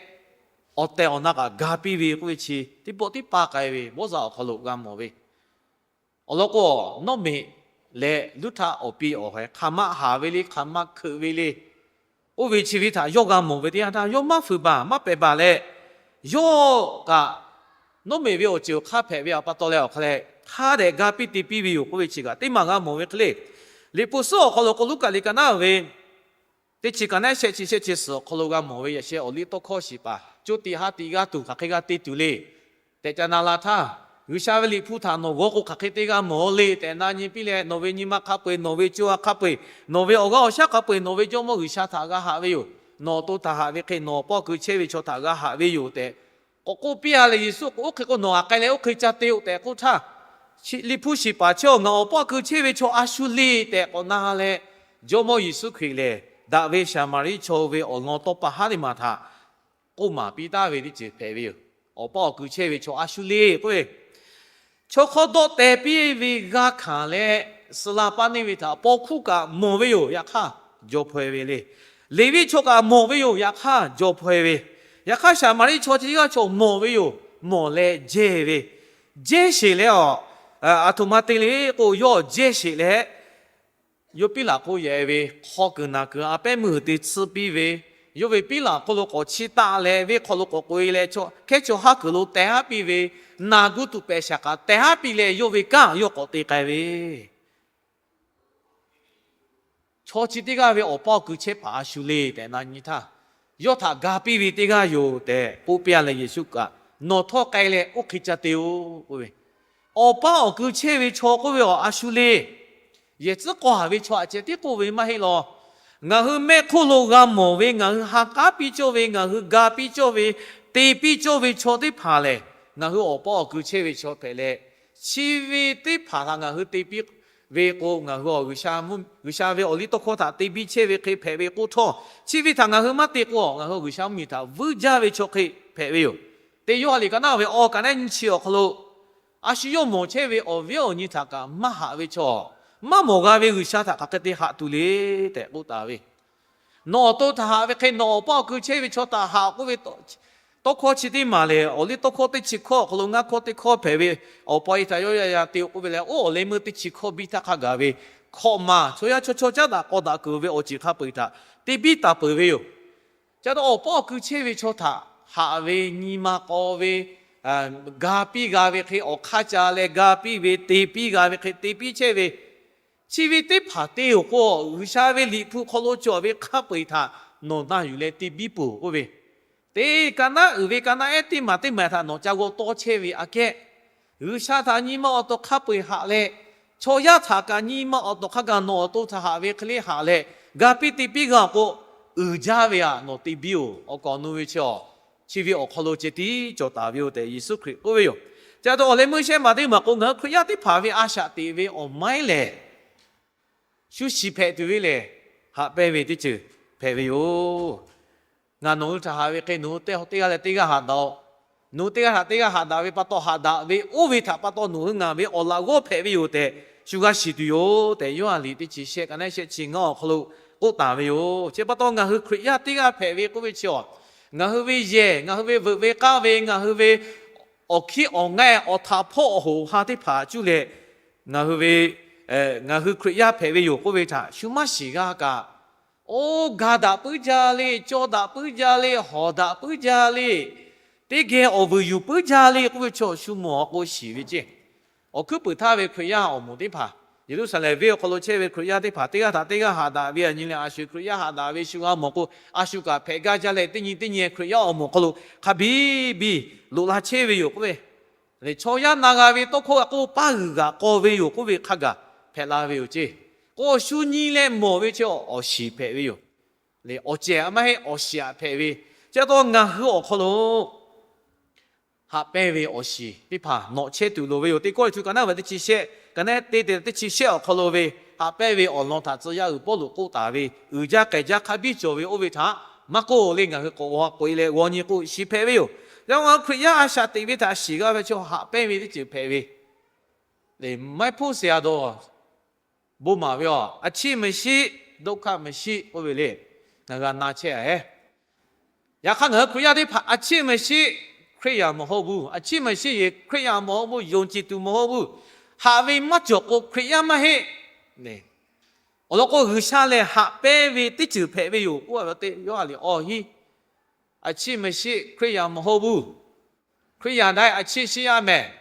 awˬ tehˬ awˬ na kaꞈ ga piˇ ve k'oˆ ve chi teˇ pawˆ teˇ pa k'ai ve bawˇ zaˆ awˬ hk'aw lo g'a mawˬ ve. Awˬ lawn k'o, nawˉ meuꞈ leh luˇ htaˆ awˬ pi awˬ hk'e hk'aˬ ma haˍ ve le, hk'aˬ ma hkeuꞈ ve le, oˇ ve chi ve htaꞈ yawˇ g'a mawˬ ve teˇ yanˇ htaˇ, yawˇ maˇ fuiˍ baˬ, maˇ pehˬ baˬ leh, yawˇ kaꞈ nawˉ meuꞈ ve awˬ ceˬ awˬ hk'aˇ hpehꞈ ve awˬ pa taw leh awˬ hk'a leh, hk'a dehꞈ ga piˇ te piˇ ve yoˬ k'oˆ ve chi kaꞈ teˇ maˬ g'a mawˬ ve hk'e le. Liꞈ hpu suhˉ awˬ hk'aw lo k'o, Luˉkaꞈ liꞈ ka naˉ ve teˇ chi ka naˉ shehˆ chi shehˆ chi suhˍ awˬ hk'aw lo g'a mawˬ ve yaꞈ sheh awˬ liˇ tawˇ hkawˇ shiˍ paˍ coˇ tiꞈ ha tiꞈ g'aˇ tuˬ hk'aˬ hk'e g'a te tuˬ le tehꞈ ca na la htaˇ, G'uiˬsha ve Liꞈ hpu htaꞈ nawˬ g'awˇ k'o hk'aˬ hk'e te g'a mawˬ le tehꞈ na nyi piˇ leh, nawˬ ve nyi ma hk'a peu-eˬ, nawˬ ve co ha hk'a peu-eˬ, nawˬ ve awˬ g'aˇ awˬ shaˉ hk'a peu-eˬ nawˬ ve Jawˇmawˇ G'uiˬsha htaꞈ g'a haꞈ ve yoˬ. Nawˬ awˬ to htaꞈ haꞈ ve hk'e nawˬ awˬ paˇ awˬ kui chehˇ ve chaw htaꞈ g'a haꞈ ve yoˬ tehꞈ k'awꞈ k'oˆ piˇ a leh, Yeˍsuˆ k'o, oˇ hk'e k'o nawˬ htaꞈ k'ai leh oˇ hk'e ca te-oˬ tehꞈ k'oˆ htaˇ, Liꞈ hpu shiˍ paˍ chehˇ-oˬ, ngaˬ awˬ paˇ awˬ kui chehˇ ve chaw a shu le tehꞈ k'awꞈ na leh, Jawˇmawˇ Yeˍsuˆ Hkriꞈ lehˬ daꞈ ve Saˍmaˍriˆ chaw ve awˬ lawn tawˇ pa haˉ teˇ maˬ htaꞈ k'oˆ maˍ piˇ taˍ ve teˇ ceuˬ hpehꞈ ve yoˬ. Awˬ paˇ awˬ kui chehˇ ve chaw a shu le k'oˆ ve, chaw hk'awˇ dawˆ teh piˇ ve g'a hkanˍ leh, suh la paˇ neˇ ve htaꞈ paw hkuˇ kaꞈ mawˬ ve yoˬ. Yaꞈ hk'aˇ, jaw hpaw-e ve le. Leˍviˆ chaw kaꞈ mawˬ ve yoˬ. Yaꞈ hk'aˇ, jaw hpaw-e ve. Yaꞈ hk'aˇ, Saˍmaˍriˆ chaw teˇ g'aˇ chaw mawˬ ve yoˬ. Mawˬ leh jehˇ ve, jehˇ sheˍ leh, aˬ htoꞈ ma te le k'o, yawˇ jehˇ sheˍ leh, yawˇ piˉ laꞈ hk'oˆ yehˬ ve hk'aw kuiˬ naˬ kuiˬ a pehˉ meuˇ te tsuhˇ piˇ ve, yawˇ ve piˉ laꞈ hk'oˆ lo k'awꞈ chiˇ taˆ leh, venˇ hk'aw lo k'awꞈ k'oꞈ-e leh, hkehˉ chaw haˉ kuiˬ lo teh haˉ piˇ ve, naˬ gu tuˬ pehˍ shaˍ kaꞈ teh haˉ piˇ leh, yawˇ ve kanˉ yawˇ k'awꞈ te k'ai ve chaw chi teˇ g'aˇ ve awˬ paˇ awˬ kui chehˇ paˍ a shu le tehꞈ na nyi htaˇ, yawˇ htaꞈ ga piˇ ve teˇ g'aˇ yoˬ tehꞈ k'oˆ piˇ a leh, Yeˍsuˆ kaꞈ, Nawˬ htawˇ k'ai leh oˇ hk'e ca te-oˬ k'oˆ ve, awˬ paˇ awˬ kui chehˇ ve chaw k'oˆ ve awˬ a shu le. Yehˬ tcuhˉ k'aw haˍ ve chaw aꞈ ceh tiˉ k'oˆ ve maˇ heˆ law. Ngaˬ hui mehˆ hk'oˆ lo g'a mawˬ ve, ngaˬ hui ha k'aˉ piˇ cawˇ ve, ngaˬ hui ga piˇ cawˇ ve, te piˇ cawˇ ve chaw teˇ hpaˍ lehˬ, ngaˬ hui awˬ paˇ awˬ kui chehˇ ve chaw hpehꞈ leh, chi ve teˇ hpaˍ htaꞈ ngaˬ hui te piˇ ve k'o, ngaˬ hui awˬ G'uiˬsha, G'uiˬsha ve awˬ liˇ tawˇ hkawˇ htaꞈ te biˇ chehˇ ve hk'e hpehꞈ ve k'oˆ htawˇ, chi ve htaꞈ ngaˬ hui maˇ te k'o, ngaˬ hui G'uiˬsha mvuhˇmiˬ htaꞈ vuiˇ jaˇ ve chaw hk'e hpehꞈ ve yoˬ. Teˇ Yoˇhanˬ liꞈ ka naˉ ve awˬ ka naˉ nyiˇ chi awˬ hk'aw lo, a shu yawˇ mawˬ chehˇ ve awˬ viˉ awˬ nyi htaꞈ kaꞈ maˇ haꞈ ve chaw, maˇ mawˬ g'a ve G'uiˬsha htaꞈ hk'aˬ hk'e te haꞈ tuˬ le tehꞈ k'oˆ taˍ ve, Nawˬ awˬ to htaꞈ haꞈ ve hk'e nawˬ awˬ paˇ awˬ kui chehˇ ve chaw htaꞈ haꞈ k'oˆ ve tawˇ hkawˇ chi teˇ maˬ lehˬ, awˬ liˇ tawˇ hkawˇ teˇ chi hkawˇ awˬ hk'aw lo ngaˇ hkawˇ teˇ hkawˇ hpehꞈ ve, awˬ pa e htaꞈ yawˇ yaˇ yaˇ te k'oˆ ve leh, oˇ awˬ leh meuˇ teˇ chi hkawˇ biˇ htaˇ hk'a gaˬ ve hkawꞈ maˬ chaw yaˇ chaw chaw caˉ daꞈ k'aw daꞈ kuiˬ ve awˬ ceuˬ hk'a peu-eˬ htaꞈ te biˇ taˍ peuˬ ve yoˬ. Ca taw awˬ paˇ awˬ kui chehˇ ve chaw htaꞈ haꞈ ve nyi ma k'aw ve, ga piˇ g'a ve hk'e awˬ hk'aˇ ca leh ga piˇ ve, te piˇ g'a ve hk'e te piˇ chehˇ ve, chi ve teˇ hpaˍ te-oˬ k'o, G'uiˬsha ve Liꞈ hpu hk'aw lo cawˬ ve hk'a peu-eˬ htaꞈ nawˬ na yuˬ leh te biˇ peuˬ k'oˆ ve, teˇ ka naˉ uiˍ ve ka naˉ ehˉ teˇ maˬ teˇ maˬ htaꞈ nawˬ ca g'aw tawˇ chehˇ ve aꞈ kehˉ, G'uiˬsha htaꞈ nyi ma awˬ to hk'a peu-eˬ haꞈ leh, chaw yaˇ htaꞈ kaꞈ nyi ma awˬ to hk'a gaˬ nawˬ awˬ to htaꞈ haꞈ ve hk'e le haꞈ leh, ga piˇ te piˇ g'a k'o, uiˍ jaˇ ve aꞈ nawˬ te biˇ-oˬ. Awˬ kaˍ awˬ nu ve chi awˬ, chi ve awˬ hk'aw lo ceh tiˉ cawˬ taˍ ve yoˬ tehꞈ Yeˍsuˆ Hkriꞈ k'oˆ ve yoˬ. Ca taw awˬ leh meuˇ shehˆ maˬ teˇ maˬ k'o, ngaˬ hui Hkriꞈ yaˇ teˇ hpaˍ ve a shaꞈ teꞈ ve awˬ maiˉ lehˬ, shu shiˍ hpehꞈ tuˬ ve lehˬ, haꞈ pehnˇ ve teˇ ceuˬ hpehꞈ ve yoˬ. Ngaˬ nawˬ hui htaꞈ haꞈ ve hk'e nawˬ hui teˇ g'aˇ htaꞈ teˇ g'aˇ haꞈ daꞈ-oꞈ. Nawˬ hui teˇ g'aˇ htaꞈ teˇ g'aˇ haꞈ daꞈ ve pa taw, haꞈ daꞈ ve oˇ ve htaꞈ pa taw nawˬ hui ngaˬ ve awˬ laꞈ g'awˇ hpehꞈ ve yoˬ tehꞈ shu g'a shiˍ tuˬ yoˬ tehꞈ, Yoˇhanˬ liꞈ teˇ chi shehˆ ka naˉ shehˆ chi ngaˇ awˬ hk'aw lo k'oˆ taˍ ve yoˬ. Chi pa taw ngaˬ hui Hkriꞈ yaˇ teˇ g'aˇ hpehꞈ ve k'oˆ ve chi awˬ, ngaˬ hui ve yehˬ, ngaˬ hui ve veuꞈ ve k'aˇ ve, ngaˬ hui ve awˬ hkiˉ awˬ ngaˇ awˬ htaꞈ hpawˇ awˬ hoꞈ ha teˇ hpaˍ cuˇ leh, ngaˬ hui ve, ngaˬ hui Hkriꞈ yaˇ hpehꞈ ve yoˬ k'oˆ ve htaꞈ shu maˇ shiˍ g'a kaꞈ, oˇ ga daꞈ puiˉ jaˇ le, caw daꞈ puiˉ jaˇ le, hawˍ daꞈ puiˉ jaˇ le, teˇ geh awˬ vuiˬ yuˬ puiˉ jaˇ le k'oˆ ve chaw shu mawˬ a k'o shiˍ ve ceˇ. Awˬ hkuiˉ puiˍ htaˇ ve Hkriꞈ yaˇ awˬ moˍ teˇ hpaˍ, Yeˍruˆsaˍlehnˍ venˇ awˬ hk'aw lo chehˇ ve Hkriꞈ yaˇ teˇ hpaˍ teˇ g'aˇ htaꞈ teˇ g'aˇ haꞈ daꞈ ve aꞈ nyi leh, a shu Hkriꞈ yaˇ haꞈ daꞈ ve shu g'a mawˬ k'o, a shu kaꞈ hpehꞈ gaˇ jaˇ leh, teˇ nyi teˇ nyi Hkriꞈ yaˇ awˬ moˍ hk'aw lo hk'a biˇ biˇ loꞈ la chehˇ ve yoˬ k'oˆ ve, Chaw yaˇ na g'a ve tawˇ hkawˇ k'o, paˇ g'uiˬ g'aꞈ k'aw ve yoˬ k'oˆ ve hk'a gaˬ hpehꞈ la ve yoˬ ceˇ. K'o, shu nyi leh mawˬ ve chi awˬ shiˍ hpehꞈ ve yoˬ. Awˬ cehˬ maˇ heˆ, awˬ shiˍ aꞈ hpehꞈ ve. Chi pa taw ngaˬ hui awˬ hk'aw lo haꞈ pehnˇ ve awˬ shiˍ teˇ hpaˍ nawꞈ chehˇ tuˬ loˍ ve yoˬ. Teˇ Kawˇrenˍhtuˆ ka naˉ ve teˇ chi shehˆ, ka naˉ te te teˇ chi shehˆ awˬ hk'aw lo ve, haꞈ pehnˇ ve awˬ lawn htaꞈ tcuh yaˇ uiˍ Pawˇluꞈ k'oˆ taˍ ve, uiˍ jaˇ k'ehˬ jaˇ hk'a biˇ cawˬ ve oˇ ve htaꞈ maˇ k'oˆ le, ngaˬ hui k'awꞈ k'oꞈ e leh g'aw nyi k'o shiˍ hpehꞈ ve yoˬ. Yaꞈ ngaˬ hui Hkriꞈ yaˇ a shaꞈ teꞈ ve htaꞈ shiˍ g'a ve chaw haꞈ pehnˇ ve teˇ ceuˬ hpehꞈ ve. Maˇ hpoˇ se a dawˬ bon maˍ ve a, a chiˆ maˍ shiˆ, ဒုက္ခမရှိ k'oˆ ve le. Ngaˬ g'a na chehˇ a e. Yaꞈ hk'aˇ ngaˬ hui Hkriꞈ yaˇ teˇ hpaˍ a chiˆ maˍ shiˆ, คริสตจักร မဟုတ်ဘူး, a chiˆ maˍ shiˆ คริสตจักร မဟုတ်ဘူး, ယုံကြည်သူ မဟုတ်ဘူး, haꞈ ve maˇ cawˬ k'o Hkriꞈ yaˇ maˇ heˆ. Awˬ lawn k'o, G'uiˬsha lehˬ haꞈ pehnˇ ve teˇ ceuˬ hpehꞈ ve yoˬ k'oˆ ve teˇ yawˇ a liꞈ awˬ hiˉ. A chiˆ maˍ shiˆ, คริสตจักร မဟုတ်ဘူး, Hkriꞈ yaˇ daꞈ a chiˆ shiˆ yaˇ mehˍ.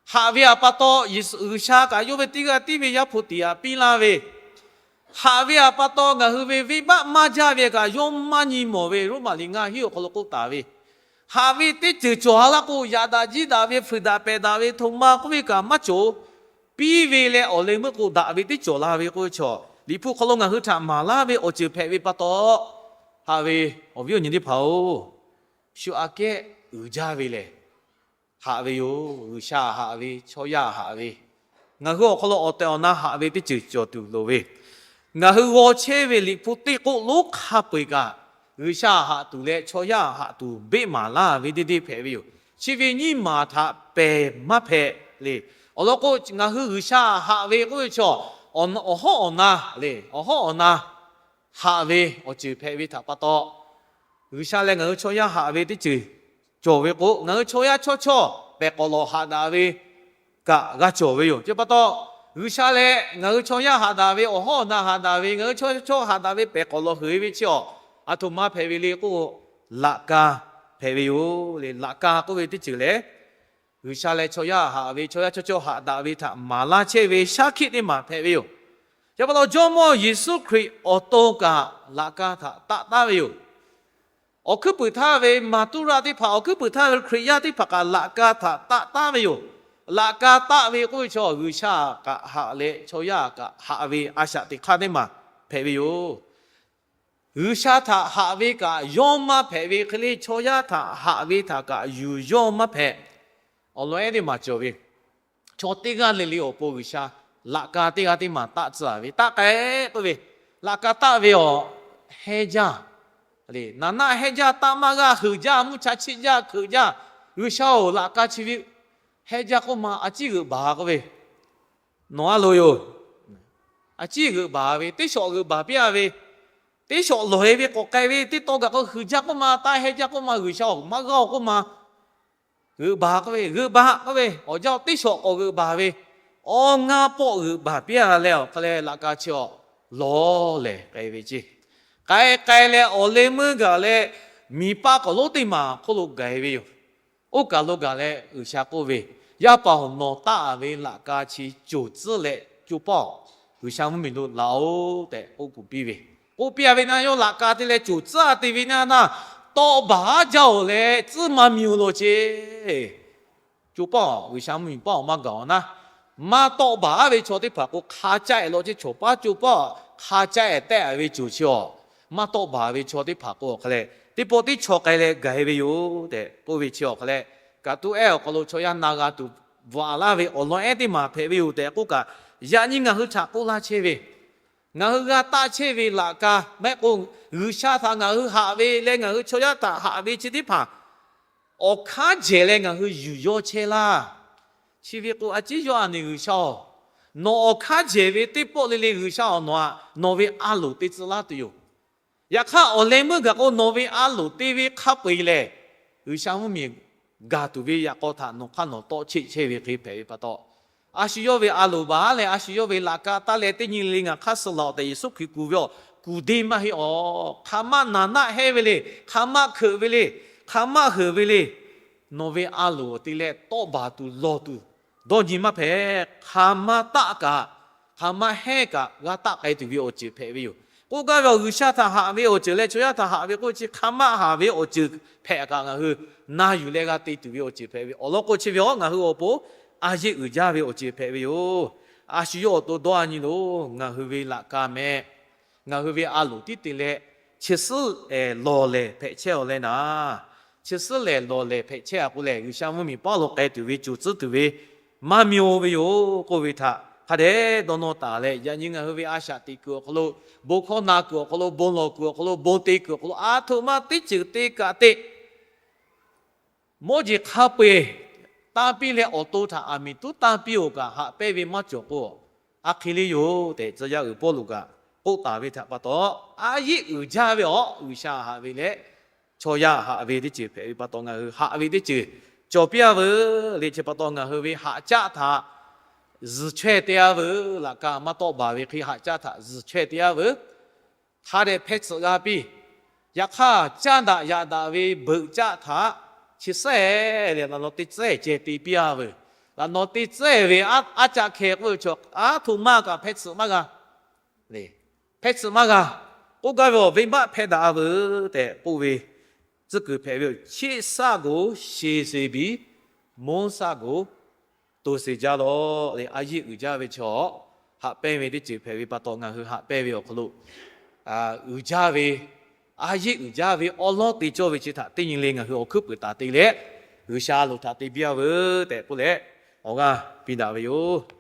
Haꞈ ve a pa taw, Yeˍsuˆ G'uiˬsha kaꞈ yawˇ ve teˇ g'aˇ tiˉ ve Yaˇ hpu tiꞈ aꞈ piˇ laˇ ve, haꞈ ve a pa taw ngaˬ hui ve venˇbaˆ maˇ jaˇ ve kaꞈ yawˇ maˇ nyi mawˬ ve, Roˉmaꞈ liꞈ ngaˇ hiˉ awˬ hk'aw lo k'oˆ taˍ ve, haꞈ ve teˇ ceuˬ cawˬ a laˇ k'o, yaꞈ daꞈ jiˇ daꞈ ve, fuiˍ daꞈ pehˬ daꞈ ve, htoꞈ ma k'oˆ ve kaꞈ maˇ cawˬ. Piˇ ve leh awˬ leh meuˇ k'o daꞈ ve teˇ cawˬ la ve k'oˆ ve chaw, Liꞈ hpu hk'aw lo ngaˬ hui htaꞈ maˍ laˇ ve awˬ ceuˬ hpehꞈ ve pa taw, haꞈ ve awˬ viˉ awˬ nyi teˇ hpaˍ-oˬ, shu aꞈ kehˉ uiˍ jaˇ ve lehˬ, haꞈ ve yoˬ. G'uiˬsha haꞈ ve, chaw yaˇ haꞈ ve, ngaˬ hui awˬ hk'aw lo awˬ tehˬ awˬ na haꞈ ve teˇ ceuˬ cawˬ tuˬ loˍ ve, ngaˬ hui g'aw chehˇ ve Liꞈ hpu teˇ k'oˆ lonˉ hk'a peu-eˬ kaꞈ, G'uiˬsha haꞈ tuˬ leh chaw yaˇ haꞈ tuˬ beˆ maˍ laˇ ve deˇ deˇ hpehꞈ ve yoˬ. Chi ve nyiˇ maˬ htaꞈ pehˬ maˇ hpehꞈ le. Awˬ lawn k'o, ngaˬ hui G'uiˬsha haꞈ ve k'oˆ ve chaw, awˬ hawˉ awˬ na le, awˬ hawˉ awˬ na haꞈ ve awˬ ceuˬ hpehꞈ ve htaꞈ pa taw, G'uiˬsha leh ngaˬ hui chaw yaˇ haꞈ ve teˇ ceuˬ cawˬ ve k'o, ngaˬ hui chaw yaˇ chawˇ chawˇ pehˬ k'awꞈ lawˬ haꞈ daꞈ ve kaꞈ g'a cawˬ ve yoˬ. Chi pa taw, G'uiˬsha leh ngaˬ hui chaw yaˇ haꞈ daꞈ ve, awˬ hawˉ awˬ na haꞈ daꞈ ve, ngaˬ hui chaw yaˇ chawˇ haꞈ daꞈ ve pehˬ k'awꞈ lawˬ heuˬ e ve chi awˬ, aˬ htoꞈ ma hpehꞈ ve le k'o, laꞈ ka hpehꞈ ve yoˬ le. Laꞈ ka k'oˆ ve teˇ ceuˬ lehˬ, G'uiˬsha leh chaw yaˇ haꞈ ve, chaw yaˇ chawˇ chawˇ haꞈ daꞈ ve htaꞈ maˍ laˇ chehˇ ve shaˉ hkiˆ teˇ maˬ hpehꞈ ve yoˬ. Chi pa taw, Jawˇmawˇ Yeˍsuˆ Hkriꞈ awˬ to kaꞈ laꞈ ka htaꞈ taˆ taˉ ve yoˬ. Awˬ hkuiˉ puiˍ htaˇ ve maˍ tuˉ raˆ teˇ hpaˍ, awˬ hkuiˉ puiˍ htaˇ ve Hkriꞈ yaˇ teˇ hpaˍ kaꞈ laꞈ ka htaꞈ taˆ taˉ ve yoˬ. Laꞈ ka taˆ ve k'oˆ ve chaw, G'uiˬsha kaꞈ haꞈ leh chaw yaˇ kaꞈ haꞈ ve a shaꞈ teꞈ hk'aˇ teˇ maˬ hpehꞈ ve yoˬ. G'uiˬsha htaꞈ haꞈ ve kaꞈ yawˇ maˇ hpehꞈ ve hk'e le, chaw yaˇ htaꞈ haꞈ ve htaꞈ kaꞈ yuˬ yawˇ maˇ hpehꞈ. Awˬ lawn ehˉ teˇ maˬ cawˬ ve, chaw teˇ g'aˇ le le awˬ pon G'uiˬsha laꞈ ka teˇ g'aˇ teˇ maˬ taˆ tcuh ve, taˆ k'ai k'oˆ ve, laꞈ ka taˆ ve awˬ hehnˇ jaˇ le. Naˍ naˆ hehnˇ jaˇ, taˆ maˇ g'aˇ, heuˬ jaˇ, mvuhˇ cha chiˆ jaˇ, hkeuꞈ jaˇ. G'uiˬsha-oˬ, laꞈ ka chi ve hehnˇ jaˇ k'oˆ ma a ciˉ g'euꞈ baˬ k'oˆ ve, nawˬ a loˍ yoˬ. A ciˉ g'euꞈ baˬ ve, teˇ shawˍ g'euꞈ baˬ piˇ a ve, teˇ shawˍ lawˬ e ve k'awꞈ k'ai ve, teˇ taw gaˬ k'o heuˬ jaˇ k'oˆ ma, taˆ hehnˇ jaˇ k'oˆ ma, G'uiˬsha-oˬ, maˇ g'aˇ-oˬ k'oˆ ma, g'euꞈ baˬ k'oˆ ve, g'euꞈ baˬ k'oˆ ve, awˬ jaˇ teˇ shawˍ k'awꞈ g'euꞈ baˬ ve, awˬ ngaˇ pawˆ g'euꞈ baˬ piˇ a leh awˬ hk'a leh laꞈ ka chi awˬ lawˬ lehˬ k'ai ve ceˇ. K'ai k'ai leh awˬ leh meuˇ gaˬ leh miˬ paˆ k'awꞈ lonˉ teˇ maˬ hk'oˆ lo gaˬ e ve yoˬ. Oˇ kaˬ lo gaˬ leh G'uiˬsha k'oˆ ve, Yaˇ paˍ-oˬ, nawˬ taˆ ve laꞈ ka chi coˬ tcuhˉ leh co paˇ-oˬ, G'uiˬsha mvuhˇmiˬ lo laˬ-oˬ tehꞈ k'oˆ kuˬ piˇ ve. K'oˆ piˇ a ve na, yawˇ laꞈ ka te leh coˬ tcuhˉ a te ve na na, tawˆ baˬ aˉ jaˇ-oˬ leh tcuhˉ maˇ mi-oˬ law ceˇ. Co paˇ-oˬ, G'uiˬsha mvuhˇmiˬ paˇ-oˬ maˇ gaˬ-oˬ naˉ, maˇ tawˆ baˬ aˉ ve chaw teˇ hpaˍ k'o hk'a caˆ e law ceˇ. Chaw paˇ co paˇ hk'a caˆ e tehˆ ve coˬ chi awˬ, maˇ tawˆ baˬ ve chaw teˇ hpaˍ k'o awˬ hk'a leh teˇ pawˆ teˇ chaw k'ai leh gaˬ e ve yoˬ tehꞈ k'oˆ ve chi awˬ hk'a leh, kaꞈ tuˉ ehˉ awˬ hk'aw lo chaw yaˇ na g'a tuˬ bvuhꞈ laˇ ve awˬ lawn ehˉ teˇ maˬ hpehꞈ ve yoˬ tehꞈ k'oˆ kaꞈ, yaꞈ nyi ngaˬ hui htaꞈ k'oˆ laˇ chehˇ ve, ngaˬ hui g'a taˆ chehˇ ve laꞈ ka maˇ heˆ k'o, G'uiˬsha htaꞈ ngaˬ hui haꞈ ve leh ngaˬ hui chaw yaˇ htaꞈ haꞈ ve chi teˇ hpaˍ awˬ hkanˉ jehˬ leh ngaˬ hui yuˬ yawˇ chehˇ laˇ. Chi ve k'o, a ciˉ yawˇ a neˬ G'uiˬsha-oˬ, nawˬ awˬ hkanˉ jehˬ ve teˇ pawˆ le le G'uiˬsha-oˬ, nawˬ aꞈ nawˬ ve a loˍ te tcuh laˇ tuˬ yoˬ. Yaꞈ hk'aˇ, awˬ leh meuˇ gaˬ k'o nawˬ ve a loˍ te ve hk'a peu-eˬ lehˬ, G'uiˬsha mvuhˇmiˬ gaˬ tuˬ ve yaꞈ k'aw htaꞈ nawˬ hk'aˇ nawˬ tawˆ cheˆ chehˇ ve hk'e hpehꞈ ve pa taw, a shu yawˇ ve a loˍ baˬ leh a shu yawˇ ve laꞈ ka taˆ leh teˇ nyi le le ngaˬ hk'aˇ suh laˬ-oˬ tehꞈ Yeˍsuˆ Hkriꞈ kuˬ ve awˬ kuˬ deˇ maˇ heˆ awˬ. Hk'aˬ ma naˍ naˆ hehnˇ ve le, hk'aˬ ma hkeuꞈ ve le, hk'aˬ ma heuˬ ve le, nawˬ ve a loˍ te leh tawˆ baˬ tuˬ lawˬ tuˬ dawˇ nyi maˇ hpehꞈ. Hk'aˬ ma taˆ kaꞈ, hk'aˬ ma hehnˇ kaꞈ g'a taˆ k'ai tuˬ ve awˬ ceuˬ hpehꞈ ve yoˬ. K'oˆ gaˇ ve awˬ, G'uiˬsha htaꞈ haꞈ ve awˬ ceuˬ leh chaw yaˇ htaꞈ haꞈ ve k'oˆ ve chi hk'aˬ ma haꞈ ve awˬ ceuˬ hpehꞈ kaꞈ ngaˬ hui na yuˬ leh g'a te tuˬ ve awˬ ceuˬ hpehꞈ ve awˬ lawn k'o chi ve awˬ, ngaˬ hui awˬ pon a yeˆ uiˍ jaˇ ve awˬ ceuˬ hpehꞈ ve yoˬ. A shu yawˇ awˬ to dawˇ a nyi loˬ. Ngaˬ hui ve laꞈ ka meh, ngaˬ hui ve a loˍ tiˉ te leh chi suhˉ lawˬ lehˬ hpehꞈ chehˇ-aw leh naˍ, chi suhˉ lehˬ lawˬ lehˬ hpehꞈ chehˇ-a k'o lehˬ, G'uiˬsha mvuhˇmiˬ paˉ lo k'ai tuˬ ve cuˬ tcuhˉ tuˬ ve maˇ miˬ-oˬ ve yoˬ k'oˆ ve htaꞈ hk'a dehꞈ dawˇ nawˇ taˍ leh, yaꞈ nyi ngaˬ hui ve a shaꞈ teꞈ kuiˬ awˬ hk'aw lo, bon hkawˇ na kuiˬ awˬ hk'aw lo, bon lawˬ kuiˬ awˬ hk'aw lo, bon te kuiˬ awˬ hk'aw lo, a htoꞈ ma teˇ ceuˬ te kaꞈ te, mawˇ jeˬ hk'a peu-eˬ tanˇ piˇ leh awˬ to htaꞈ aˬ miˍ tuˉ tanˇ piˇ-oˬ kaꞈ haꞈ pehnˇ ve maˇ cawˬ k'o, a hk'e le yoˬ tehꞈ tcuh yaˇ uiˍ Pawˇluꞈ kaꞈ k'oˆ taˍ ve htaꞈ pa taw, a yeˆ uiˍ jaˇ ve awˬ, G'uiˬsha haꞈ ve leh chaw yaˇ haꞈ ve teˇ ceuˬ hpehꞈ ve pa taw, ngaˬ hui haꞈ ve teˇ ceuˬ cawˬ piˇ-a veuˬ le. Chi pa taw ngaˬ hui ve haꞈ caˆ htaꞈ zuhˬ chaweh te-a veuˬ. Laꞈ ka maˇ tawˆ baˬ ve hk'e haꞈ caˆ htaꞈ zuhˬ chaweh te-a veuˬ. Hk'a dehꞈ hpehˇ tsuhꞈ g'a piˇ. Yaꞈ hk'aˇ, caˇ daꞈ yaꞈ daꞈ ve beuꞈ caˆ htaꞈ chi suhˉ-eˬ leh laꞈ naw teˇ tcuhˉ-eˬ ceh te piˇ-a veuˬ. Laꞈ naw teˇ tcuhˉ-eˬ ve aˉ caˆ hkeh k'oˆ ve chaw, a htoꞈ ma kaꞈ hpehˇ tsuhꞈ maˇ g'a. Hpehˇ tsuhꞈ maˇ g'a. K'oˆ gaˇ ve awˬ, venˇbaˆ hpehˇ daꞈ-a veuˬ tehꞈ k'oˆ ve tcuhˉ kuiˬ hpehꞈ ve awˬ, chiˆ saˆ goˬ she se biˇ, monˇ saˆ goˬ to se jaˇ lawˬ le. A yeˆ uiˍ jaˇ ve chaw haꞈ pehnˇ ve teˇ ceuˬ hpehꞈ ve pa taw, ngaˬ hui haꞈ pehnˇ ve awˬ hk'aw lo uiˍ jaˇ ve, a yeˆ uiˍ jaˇ ve awˉ lawˉ te cawˇ ve chi htaꞈ teˇ nyi le ngaˬ hui awˬ hkuiˉ puiˍ taˍ te leh, G'uiˬsha loˍ htaꞈ te biˇ-a veuˬ tehꞈ k'oˆ leh, awˬ g'aˇ piˇ daꞈ ve yoˬ.